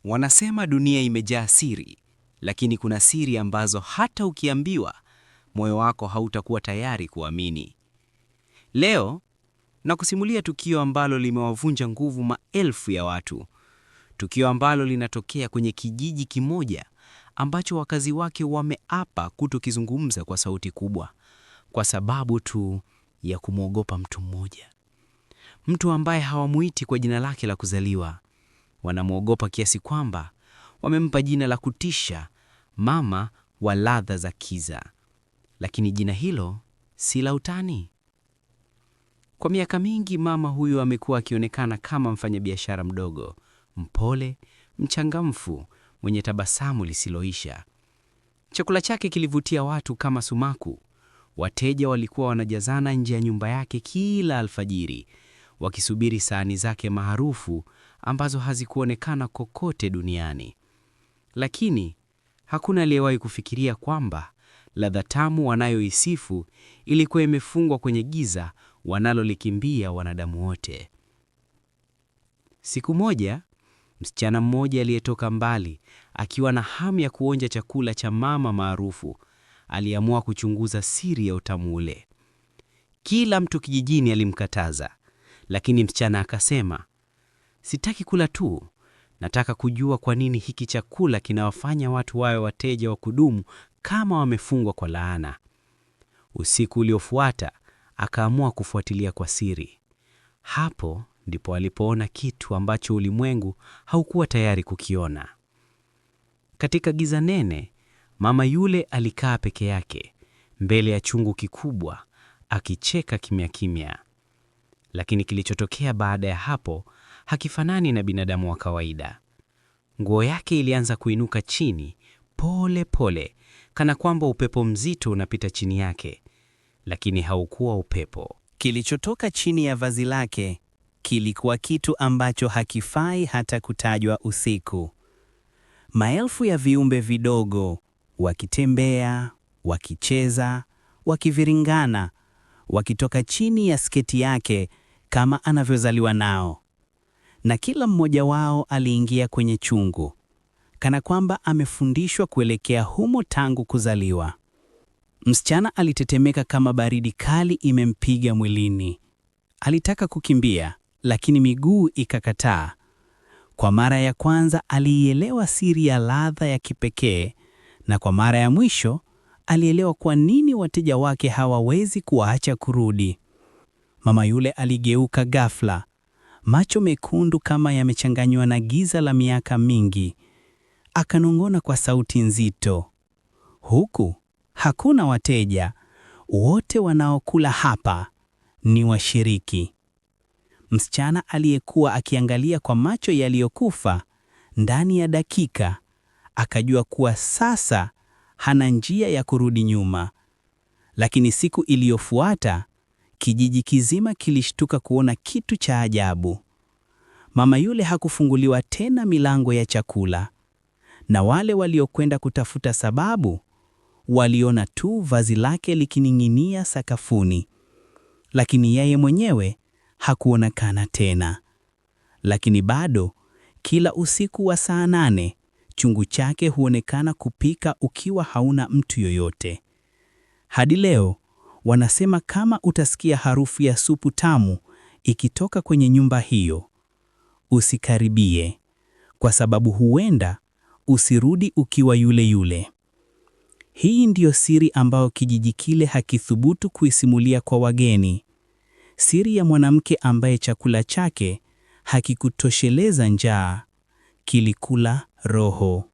Wanasema dunia imejaa siri, lakini kuna siri ambazo hata ukiambiwa, moyo wako hautakuwa tayari kuamini. Leo nakusimulia tukio ambalo limewavunja nguvu maelfu ya watu. Tukio ambalo linatokea kwenye kijiji kimoja ambacho wakazi wake wameapa kutokizungumza kwa sauti kubwa kwa sababu tu ya kumwogopa mtu mmoja. Mtu ambaye hawamuiti kwa jina lake la kuzaliwa. Wanamwogopa kiasi kwamba wamempa jina la kutisha, Mama wa Ladha za Kiza. Lakini jina hilo si la utani. Kwa miaka mingi mama huyu amekuwa akionekana kama mfanyabiashara mdogo, mpole, mchangamfu, mwenye tabasamu lisiloisha. Chakula chake kilivutia watu kama sumaku. Wateja walikuwa wanajazana nje ya nyumba yake kila alfajiri, wakisubiri sahani zake maarufu ambazo hazikuonekana kokote duniani. Lakini hakuna aliyewahi kufikiria kwamba ladha tamu wanayoisifu ilikuwa imefungwa kwenye giza wanalolikimbia wanadamu wote. Siku moja, msichana mmoja aliyetoka mbali akiwa na hamu ya kuonja chakula cha mama maarufu aliamua kuchunguza siri ya utamu ule. Kila mtu kijijini alimkataza, lakini msichana akasema, "Sitaki kula tu, nataka kujua kwa nini hiki chakula kinawafanya watu wawe wateja wa kudumu kama wamefungwa kwa laana." Usiku uliofuata akaamua kufuatilia kwa siri. Hapo ndipo alipoona kitu ambacho ulimwengu haukuwa tayari kukiona. Katika giza nene, mama yule alikaa peke yake mbele ya chungu kikubwa akicheka kimya kimya. Lakini kilichotokea baada ya hapo hakifanani na binadamu wa kawaida. Nguo yake ilianza kuinuka chini pole pole, kana kwamba upepo mzito unapita chini yake, lakini haukuwa upepo. Kilichotoka chini ya vazi lake kilikuwa kitu ambacho hakifai hata kutajwa usiku. Maelfu ya viumbe vidogo wakitembea, wakicheza, wakiviringana, wakitoka chini ya sketi yake kama anavyozaliwa nao. Na kila mmoja wao aliingia kwenye chungu, kana kwamba amefundishwa kuelekea humo tangu kuzaliwa. Msichana alitetemeka kama baridi kali imempiga mwilini. Alitaka kukimbia, lakini miguu ikakataa. Kwa mara ya kwanza aliielewa siri ya ladha ya kipekee, na kwa mara ya mwisho alielewa kwa nini wateja wake hawawezi kuwaacha kurudi. Mama yule aligeuka ghafla, macho mekundu kama yamechanganywa na giza la miaka mingi. Akanong'ona kwa sauti nzito, "Huku hakuna wateja, wote wanaokula hapa ni washiriki." Msichana aliyekuwa akiangalia kwa macho yaliyokufa, ndani ya dakika akajua kuwa sasa hana njia ya kurudi nyuma. Lakini siku iliyofuata kijiji kizima kilishtuka kuona kitu cha ajabu. Mama yule hakufunguliwa tena milango ya chakula, na wale waliokwenda kutafuta sababu waliona tu vazi lake likining'inia sakafuni, lakini yeye mwenyewe hakuonekana tena. Lakini bado kila usiku wa saa 8 chungu chake huonekana kupika ukiwa hauna mtu yoyote. Hadi leo wanasema kama utasikia harufu ya supu tamu ikitoka kwenye nyumba hiyo, usikaribie, kwa sababu huenda usirudi ukiwa yule yule. Hii ndiyo siri ambayo kijiji kile hakithubutu kuisimulia kwa wageni. Siri ya mwanamke ambaye chakula chake hakikutosheleza njaa, kilikula roho.